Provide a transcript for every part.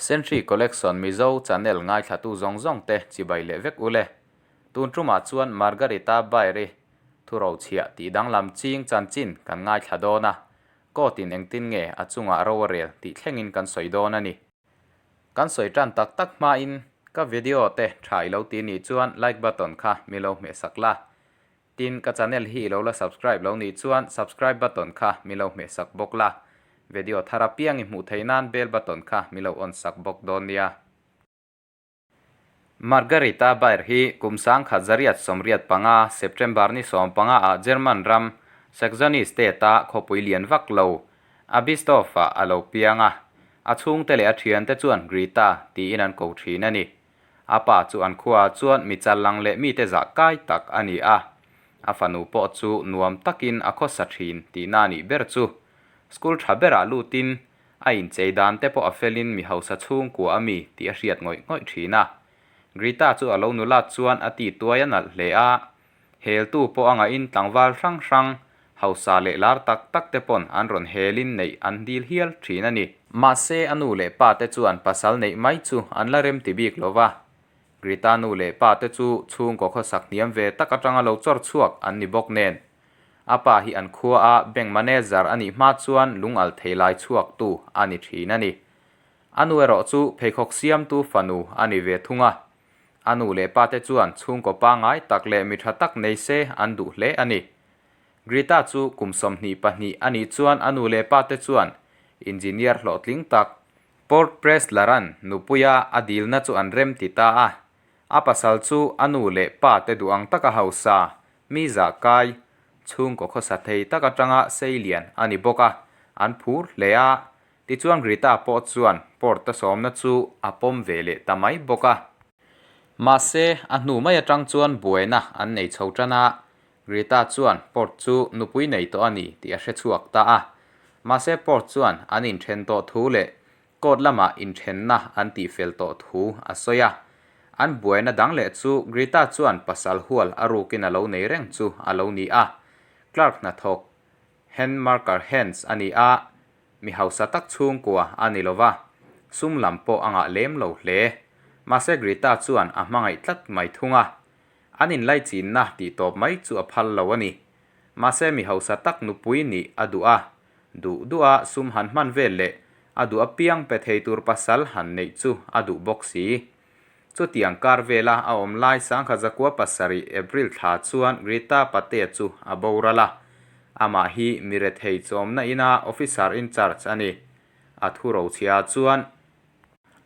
Century Collection Mizo channel ngaithlatu zawng zawng te chibai leh vek ule. Tun tumah chuan Margarita Bairi thurochhiah tih danglam ching chanchin kan ngaithla dawn a, court in engtin nge a chungah ro a rel tih thlengin kan sawi dawn a ni. Kan sawi tan tak tak hmain ka video te tha i lo ti nih chuan like button kha mi lo hmehsak la. Tin, ka channel hi i lo la subscribe lo nih chuan subscribe button kha mi lo hmehsak bawk la. Video thar apiang i hmuh theih nan bell button kha mi lo on sak bawk dawn nia. Margarita Baer hi kum 1985 September ni 15 ah German ram Saxony state a khawpui lian vak lo Abisdorf ah a lo piang a. A chhungte leh a thiante chuan Greta tiin an ko thin a ni. A pa chu an khuaah chuan mi challang leh mite zah kai tak a ni a, a fanu pawh chu nuam takin a khawsa thin tihna a nih ber chu. School tha berah lutin a inchei dan te pawh a felin mi hausa chhungkua a mi tih a hriat ngawih ngawih thin a. Greta chu a lo nulat chuan a ti tuai a nalh hle a, Heltu pawh a ngahin tlangval hrang hrang, hausa leh lar tak tak te pawn an rawn helin neih an dil hial thin a ni. Mahse a nu leh pa te chuan pasal neih mai chu an la rem ti bik lo va. Greta nu leh pa te chu chhungkaw khawsak hniam ve tak atanga lo chawr chhuak an ni bawk nen. A pa hi an khua a bank manager a nih hma chuan lungal thei lai chhuak tu a ni thin a ni. A nu erawh chu pheikhawk siamtu fanu a ni ve thung a. A nu leh pa te chuan chhungkaw pangngai tak leh mi tha tak nei se an duh hle a ni. Greta chu kum 22 a nih chuan a nu leh pa te chuan engineer hlawhtling tak Port Presslaran nupuia a dilna chu an rem ti ta a. A pasal chu a nu leh pa te duh ang taka hausa, mi zah kai, chhungkaw khawsa thei tak atanga sei lian a ni bawk a, an phur hle a. Tichuan Greta pawh chuan Port-a sawmna chu a pawm ve leh ta mai bawk a. Mahse, a hnu mai atang chuan buaina an nei chho tan a, Greta chuan Port chu nupui nei tawh a ni tih a hre chhuak ta a. Mahse Port chuan an inthen tawh thu leh court lamah inthenna an tihfel tawh thu a sawi a. An buaina dang leh chu Greta chuan pasal hual a rukin a lo nei reng chu a lo ni a. Clerk hnathawk Hand Marker Hands a ni a. Mi hausa tak chhungkua a ni lova, sum lam pawh a ngah lem lo hle. Mahse Greta chuan a hmangaih tlat mai thung a. An inlaichinna tih tawp mai chu a phal lo a ni. Mahse mi hausa tak nupui nih a duh a, duh duh a sum han hman vel leh a duh apiang pe thei tur pasal han neih chu a duh bawk si. Chutiang kar vela a awm lai 1907 April thla chuan Greta Pate chu a boral a. Amah hi mi rethei chawmna ina officer in charge a ni. A thu rochhia chuan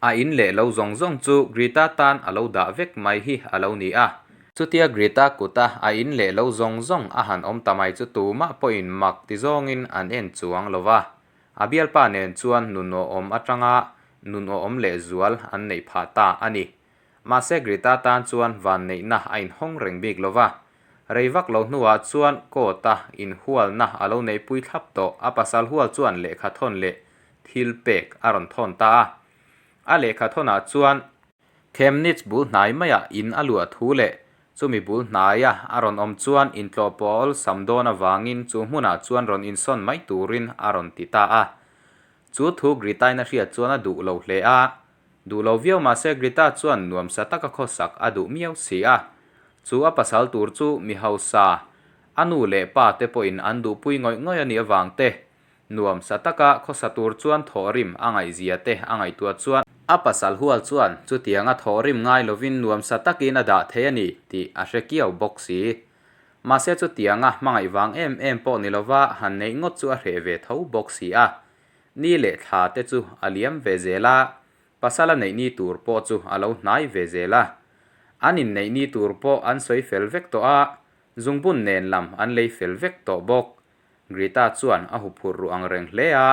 a in leh lo zawng zawng chu Greta tan a lo dah vek mai hi a lo ni a. Chutia Greta kuta a in leh lo zawng zawng a han awm ta mai chu tumah pawhin mak ti zawngin an en chuang lo va. A bialpa nen chuan nunawhawm atanga nunawhawm leh zual an neih phah ta a ni. Mahse Greta tan chuan vanneihna a inhawng reng bik lo va. Rei vak lo hnuah chuan court-a inhualna a lo neihpui thlap tawh a pasal hual chuan lehkha thawn leh thil pek a rawn thawn ta a. A lehkha thawnah chuan Chemnitz bul hnai maiah in a luah thu leh chumi bul hnaia a rawn awm chuan intlawh pawh a awlsam dawn avangin chu hmunah chuan rawn insawn mai turin a rawn ti ta a. Chu thu Greta-in a hriat chuan a duh lo hle a. Duh lo viau mahse Greta chuan nuamsa taka khawsak a duh miau si a. Chu a pasal tur chu mi hausa, a nu leh pa te pawhin an duhpui ngawih ngawih a nih avang te Nuam sa taka khawsa tur chuan thawhrim a ngaihzia te a ngaihtuah chuan a pasal hual chuan chutianga thawhrim ngai lovin nuam sa takin a dah thei a ni tih a hre kiau bawk si. Mahse chutianga hmangaih vang em em pawh ni lova han neih ngawt chu a hreh ve tho bawk si a. Ni leh thla te chu a liam ve zel a, pasal a neih ni tur pawh chu a lo hnai ve zel a. An inneih ni tur pawh an sawi fel vek tawh a, zungbun nen lam an lei fel vek tawh bawk. Greta chuan a huphurh ruh ang reng hle a,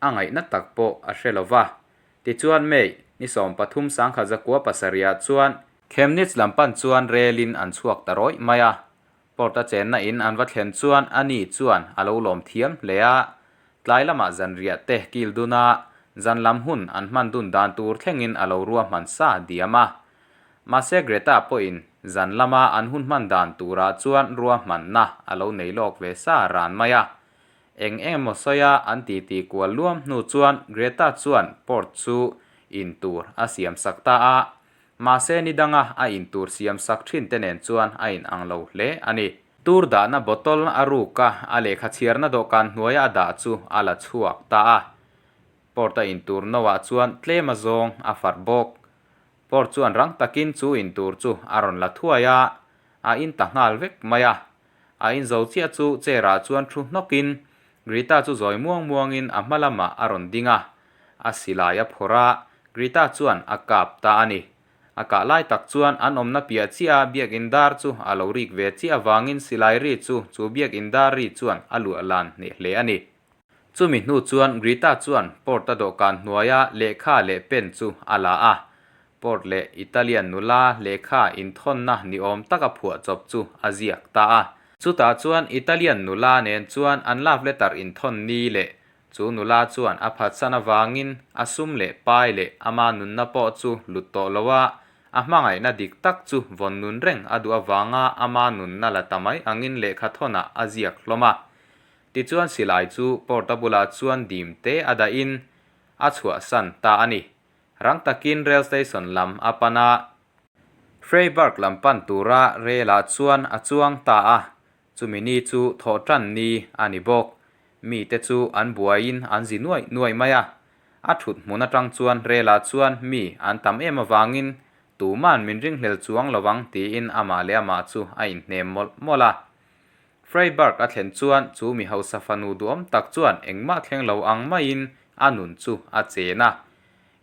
a ngaihna tak pawh a hre lo va. Tichuan May ni 13 1907 chuan Chemnitz lam pan chuan relin an chhuak ta rawih mai a. Port a chenna in an va thlen chuan a ni chuan a lo lawm thiam hle a. Tlai lamah zanriah te kil dun a, zan lam hun an hman dun dan tur thlengin a lo ruahman sa diam a. Mahse Greta pawhin zan lama an hun hman dan turah chuan ruahmanna a lo nei lawk ve sa ran mai a. Eng eng emaw sawia an titi kual luam hnu chuan Greta chuan Port chu in tur a siam sak ta a. Mahse ni danga a in tur siam sak thin te nen chuan a in ang lo hle a ni. Tur dahna bottle a ruk a, a lehkha chhiarna dawhkan hnuaia a dah chu a la chhuak ta a. Port a in tur no ah chuan tlem a zawng a farh bawk. Port chuan rang takin chu in tur chu a rawn la thuai a, a in ta nghal vek mai a. A in zo chiah chu chair ah chuan thu hnawk in Greta chu zawi muang muang in a hma lamah a rawn ding a, a silai a phawrh a, Greta chuan a kap ta a ni. A kah lai tak chuan an awmna piah chiah a biakinn dar chu a lo rik ve chiah avangin silai ri chu chu biakinn dar ri chuan a luah lan hneh hle a ni. Chumi hnu chuan Greta chuan Port-a dawhkan hnuaia lehkha leh pen chu a la a. Port leh Italian nula lehkha inthawnna ni awm taka phuah chawp chu a ziak ta a. Chutah chuan Italian nula nen chuan an love letter inthawn ni leh chu nula chuan a phatsan avangin a sum leh pai leh ama nunna pawh chu lut tawh lo a, a hmangaihna dik tak chu vawn nun reng a duh avanga ama nunna la ta mai angin lehkha thawnah a ziak hlawm a. Tichuan silai chu Porta bulah chuan dim te a dahin a chhuahsan ta a ni. Rang takin rail station lam a pan a. Freiburg lam pan tura rail ah chuan a chuang ta a, chumi ni chu thawh tan ni a ni bawk. Mite chu an buaiin an zi nuaih nuaih mai a. A thut hmun atang chuan rail ah chuan mi an tam em avangin tuman min ringhlel chuang lo ang tiin amah leh amah chu a inhnem mawlh mawlh a. Freiburg a thlen chuan chu mi hausa fanu duhawm tak chuan engmah thleng lo ang maiin a nun chu a chen a.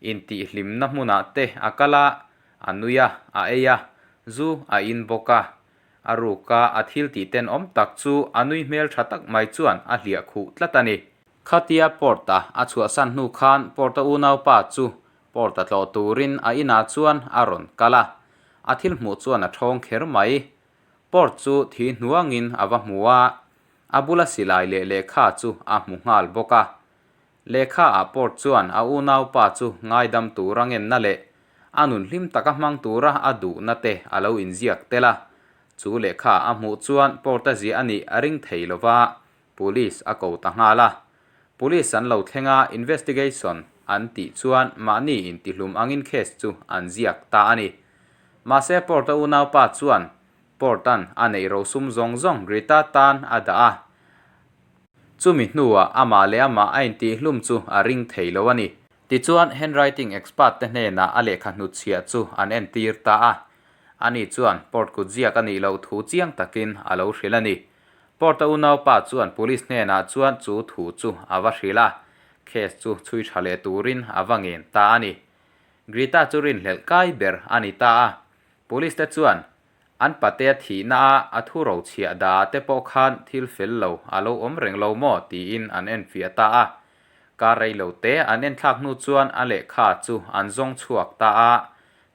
Intihhlimna hmunah te a kal a, a nui a, a ei a, zu a in bawk a. A ruka a thil tih tenawm tak chu a nui hmel tha tak mai chuan a hliah khuh tlat a ni. Khatia Port-a a chhuahsan hnu khan Port-a unaupa chu Port-a tlawh turin a inah chuan a rawn kal a. A thil hmuh chuan a thawng kher mai. Port chu thi hnuangin a va hmu a, a bula silai leh lehkha chu a hmu nghal bawk a. Lehkha ah Port chuan a unaupa chu ngaidam tura ngenna leh a nun hlim taka hmang tura a duhna te a lo inziak tel a. Chu lehkha a hmuh chuan Port a ziah a nih a ring thei lo va, Police a ko ta nghal a. Police an lo thleng a, investigation an tih chuan mahni intihlum angin case chu an ziak ta a ni. Mahse Port-a unaupa chuan Port-a'n a neih rosum zawng zawng Greta tan a dah a. Chumi hnuah amah leh amah a intihlum chu a ring thei lo a ni. Tichuan handwriting expert te hnenah a lehkha hnutchhiah chu an entir ta a. Ani chuan Port kut ziak a nih loh thu chiang takin a lo hrilh a ni. Port-a unaupa chuan police hnenah chuan chu thu chu a va hrilh a, case chu chhui tha leh turin a va ngen ta a ni. Greta chu rinhlelh kai ber a ni ta a, Police te chuan an patea thihna a a thu ro chhiah dah te pawh khan thil fel lo a lo awm reng lo maw tiin an enfiah ta a. Kar rei lo te an enthlak hnu chuan a lehkha chu an zawng chhuak ta a,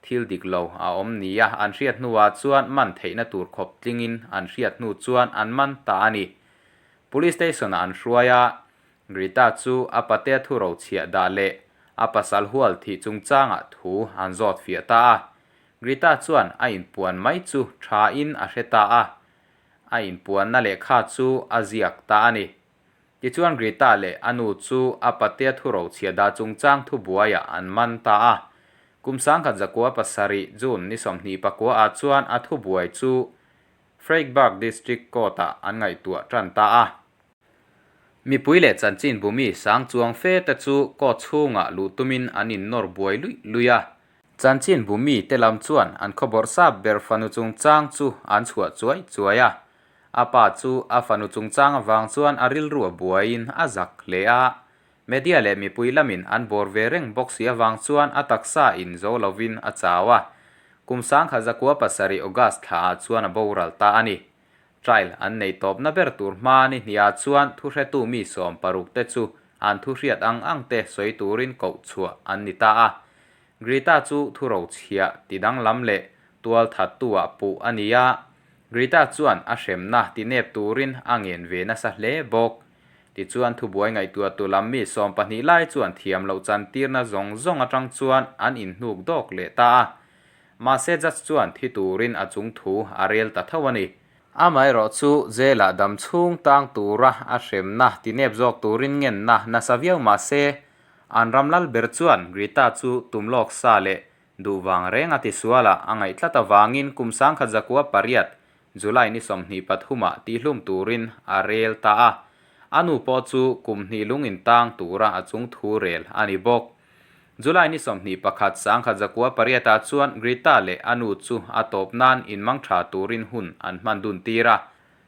thil dik lo a awm nia an hriat hnuah chuan man theihna tur khawp tlingin an hriat hnu chuan an man ta a ni. Police station ah an hruai a, Greta chu a patea thu ro chhiah dah leh a pasal hual thih chungchangah thu an zawt fiah ta a. Greta chuan a inpuan mai chu tha in a hre ta a, a inpuanna lehkha chu a ziak ta a ni. Tichuan Greta leh a nu chu a patea thu ro chhiah dah chungchang thubuaiah an man ta a. Kum 1907 June ni 24 ah chuan a thubuai chu Freiburg District Court-ah an ngaihtuah tan ta a. Mipui leh chanchin bumi sang chuang fe te chu court chhungah luh tumin an innawr buai luih luih a. Chanchin bumi te lam chuan an khawbawrh sap ber fanu chungchang chu an chhuah chuai chuai a. A pa chu a fanu chungchang avang chuan a rilru a buaiin a zak hle a. Media leh mipui lamin an bawr ve reng bawk si avang chuan a taksa in zo lovin a chau a. Kum 1907 August thlaah chuan a boral ta a ni. Trial an nei tawpna ber tur hma ni hniah chuan thuhretu mi 16 te chu an thuhriat ang ang te sawi turin koh chhuah an ni ta a. Greta chu thuro chhiah ti danglam leh tual thattu ah puh a ni a. Greta chuan a hremna ti nep turin a ngen ve nasa hle bawk. Tichuan thubuai ngaihtuah tu lam mi 12 lai chuan thiam loh chantirna zawng zawng atang chuan an inhnuk dawk leh ta a. Mahse judge chuan thi turin a chung thu a rel ta tho a ni. Amaherawh chu jail ah dam chhung tang tura a hremna ti nep zawk turin ngenna nasa viau mahse An ram lal ber chuan Greta chu tum lawk sa leh duh vang reng a tisual a, a ngaih tlat avangin kum 1908 July ni 23 ah tihlum turin a rel ta a. A nu pawh chu kum hnih lung in tang tura a chung thu rel a ni bawk. July ni 21 1908 ah chuan Greta leh a nu chu a tawp nan in mangtha turin hun an hman dun tir a.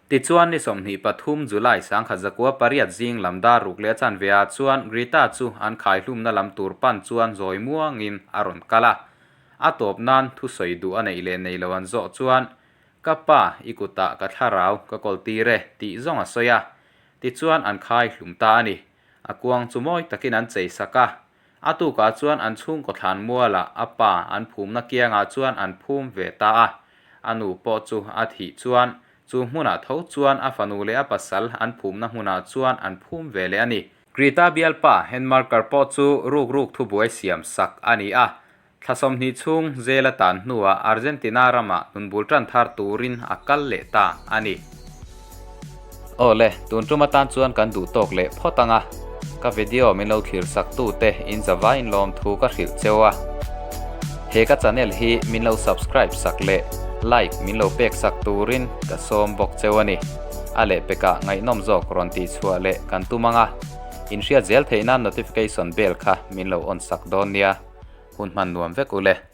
Tichuan ni 23 July 1908 zing lam dar ruk leh a chanve ah chuan Greta chu an khaihlumna lam tur pan chuan zawi muangin a rawn kal a. A tawp nan thusawi duh a neih leh nei lo an zawh chuan Ka pa, i kutah ka thlarau ka kawl tir e, tih zawng a sawi a. Tichuan an khai hlum ta a ni. A kuang chu mawi takin an chei sak a. A tukah chuan an chhungkaw thlan mualah a pa an phumna kiangah chuan an phum ve ta a. A nu pawh chu a thih chuan chu hmunah tho chuan a fanu leh a pasal an phumna hmunah chuan an phum ve leh a ni. Krita bialpa Henmarker pawh chu ruk ruk thubuai siam sak a ni a. Thla 20 chhung zel a tan hnuah Argentina ramah nunbul tan thar turin a kal leh ta a ni. Aw le, tun tum atan chuan kan duh tawk leh phawt ang a, ka video min lo thlir sak tu te in zava in lawm thu ka hrilh cheu a. He ka channel hi min lo subscribe sak leh like min lo pek sak turin ka sawm bawk cheu a ni. A lehpekah ngaihnawm zawk rawn tih chhuah leh kan tum ang a, in hriat zel theih nan notification bell kha min lo on sak dawn nia. Hun hman nuam vek u le.